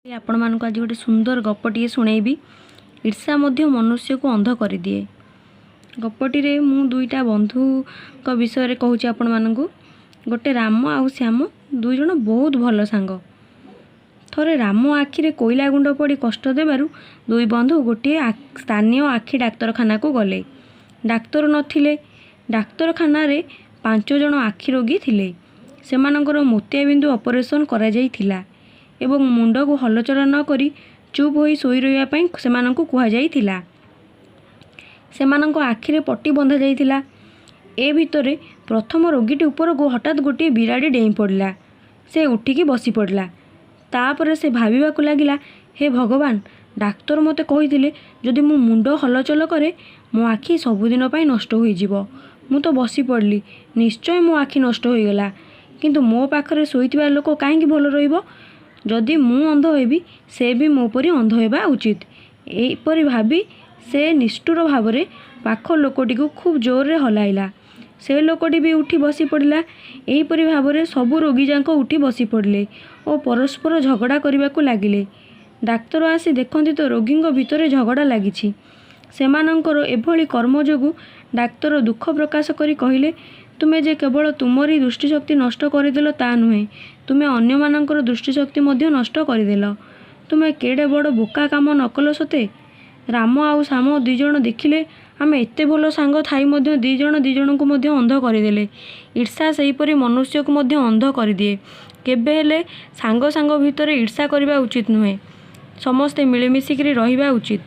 ଆପଣମାନଙ୍କୁ ଆଜି ଗୋଟେ ସୁନ୍ଦର ଗପଟିଏ ଶୁଣେଇବି। ଈର୍ଷା ମଧ୍ୟ ମନୁଷ୍ୟକୁ ଅନ୍ଧ କରିଦିଏ। ଗପଟିରେ ମୁଁ ଦୁଇଟା ବନ୍ଧୁଙ୍କ ବିଷୟରେ କହୁଛି ଆପଣମାନଙ୍କୁ। ଗୋଟେ ରାମ ଆଉ ଶ୍ୟାମ, ଦୁଇ ଜଣ ବହୁତ ଭଲ ସାଙ୍ଗ। ଥରେ ରାମ ଆଖିରେ କୋଇଲା ଗୁଣ୍ଡ ପଡ଼ି କଷ୍ଟ ଦେବାରୁ ଦୁଇ ବନ୍ଧୁ ଗୋଟିଏ ସ୍ଥାନୀୟ ଆଖି ଡାକ୍ତରଖାନାକୁ ଗଲେ। ଡାକ୍ତର ନଥିଲେ। ଡାକ୍ତରଖାନାରେ 5 ଜଣ ଆଖି ରୋଗୀ ଥିଲେ। ସେମାନଙ୍କର ମୋତିଆବିନ୍ଦୁ ଅପରେସନ୍ କରାଯାଇଥିଲା ଏବଂ ମୁଣ୍ଡକୁ ହଲଚଲ ନ କରି ଚୁପ୍ ହୋଇ ଶୋଇ ରହିବା ପାଇଁ ସେମାନଙ୍କୁ କୁହାଯାଇଥିଲା। ସେମାନଙ୍କ ଆଖିରେ ପଟି ବନ୍ଧାଯାଇଥିଲା। ଏ ଭିତରେ ପ୍ରଥମ ରୋଗୀଟି ଉପରକୁ ହଠାତ୍ ଗୋଟିଏ ବିରାଡ଼ି ଡେଇଁ ପଡ଼ିଲା। ସେ ଉଠିକି ବସିପଡ଼ିଲା। ତାପରେ ସେ ଭାବିବାକୁ ଲାଗିଲା, ହେ ଭଗବାନ, ଡାକ୍ତର ମୋତେ କହିଥିଲେ ଯଦି ମୁଁ ମୁଣ୍ଡ ହଲଚଲ କରେ ମୋ ଆଖି ସବୁଦିନ ପାଇଁ ନଷ୍ଟ ହୋଇଯିବ। ମୁଁ ତ ବସିପଡ଼ିଲି, ନିଶ୍ଚୟ ମୋ ଆଖି ନଷ୍ଟ ହୋଇଗଲା। କିନ୍ତୁ ମୋ ପାଖରେ ଶୋଇଥିବା ଲୋକ କାହିଁକି ଭଲ ରହିବ? ଯଦି ମୁଁ ଅନ୍ଧ ହେବି, ସେ ବି ମୋ ପରି ଅନ୍ଧ ହେବା ଉଚିତ। ଏହିପରି ଭାବି ସେ ନିଷ୍ଠୁର ଭାବରେ ପାଖ ଲୋକଟିକୁ ଖୁବ୍ ଜୋରରେ ହଲାଇଲା। ସେ ଲୋକଟି ବି ଉଠି ବସିପଡ଼ିଲା। ଏହିପରି ଭାବରେ ସବୁ ରୋଗୀଯାକ ଉଠି ବସିପଡ଼ିଲେ ଓ ପରସ୍ପର ଝଗଡ଼ା କରିବାକୁ ଲାଗିଲେ। ଡାକ୍ତର ଆସି ଦେଖନ୍ତି ତ ରୋଗୀଙ୍କ ଭିତରେ ଝଗଡ଼ା ଲାଗିଛି। ସେମାନଙ୍କର ଏଭଳି କର୍ମ ଯୋଗୁଁ ଡାକ୍ତର ଦୁଃଖ ପ୍ରକାଶ କରି କହିଲେ, ତୁମେ ଯେ କେବଳ ତୁମରି ଦୃଷ୍ଟିଶକ୍ତି ନଷ୍ଟ କରିଦେଲ ତା ନୁହେଁ, ତୁମେ ଅନ୍ୟମାନଙ୍କର ଦୃଷ୍ଟିଶକ୍ତି ମଧ୍ୟ ନଷ୍ଟ କରିଦେଲ। ତୁମେ କେଡ଼େ ବଡ଼ ବୋକା କାମ ନ କଲ ସତେ? ରାମ ଆଉ ଶ୍ୟାମ ଦୁଇଜଣ ଦେଖିଲେ, ଆମେ ଏତେ ଭଲ ସାଙ୍ଗ ଥାଇ ମଧ୍ୟ ଦୁଇଜଣ ଦୁଇଜଣଙ୍କୁ ମଧ୍ୟ ଅନ୍ଧ କରିଦେଲେ। ଈର୍ଷା ସେହିପରି ମନୁଷ୍ୟକୁ ମଧ୍ୟ ଅନ୍ଧ କରିଦିଏ। କେବେ ହେଲେ ସାଙ୍ଗ ସାଙ୍ଗ ଭିତରେ ଈର୍ଷା କରିବା ଉଚିତ ନୁହେଁ। ସମସ୍ତେ ମିଳିମିଶିକିରି ରହିବା ଉଚିତ।